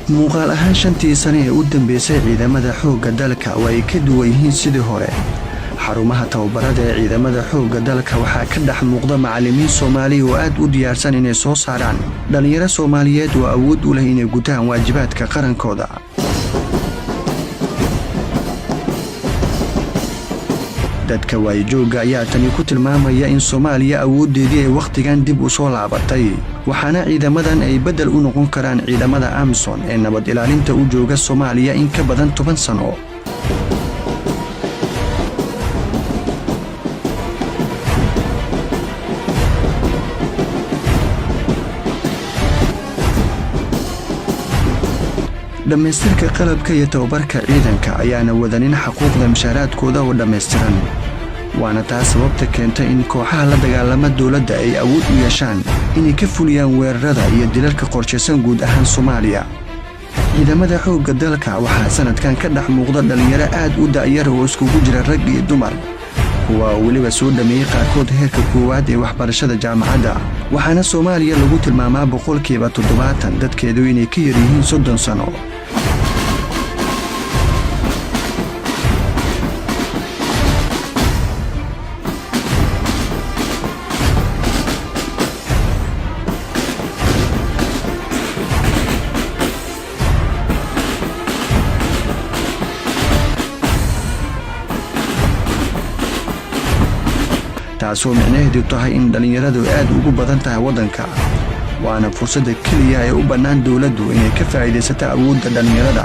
Muuqaal ahaan, 5-tii sane ee u dambeysay ciidamada xoogga dalka waa ay ka duwan yihiin sidii hore. Xarumaha tababarada ee ciidamada xoogga dalka waxaa ka dhex muuqda macallimiin Soomaaliya oo aad u diyaarsan inay soo saaraan dhallinyaro Soomaaliyeed oo awood u leh inay gutaan waajibaadka qarankooda. Dadka waayajoogga ayaa tani ku tilmaamaya in Soomaaliya awooddeedii ay wakhtigan dib u soo laabatay, waxaana ciidamadan ay beddel u noqon karaan ciidamada AMISOM ee nabad ilaalinta u jooga Soomaaliya in ka badan 10 sano. Dhammaystirka qalabka iyo tababarka ciidanka ayaana wadanin xaquuqda mushaaraadkooda oo dhammaystiran, waana taas sababta keentay in kooxaha la dagaalama dowladda ay awood u yeeshaan inay ka fuliyaan weerarada iyo dilalka qorshaysan guud ahaan Soomaaliya. Ciidamada xoogga dalka waxaa sanadkan ka dhex muuqda dhallinyaro aad u da'yar oo iskugu jira rag iyo dumar, kuwa oo weliba soo dhammeeyey qaarkood heerka koowaad ee waxbarashada jaamacadda, waxaana Soomaaliya lagu tilmaamaa 70% dadkeedu inay ka yar yihiin 30 sano. Taasoo micnaheedu tahay in dhallinyaradu aad ugu badan tahay waddanka, waana fursadda keliya ee u bannaan dowladdu inay ka faa'iidaysato awoodda dhallinyarada.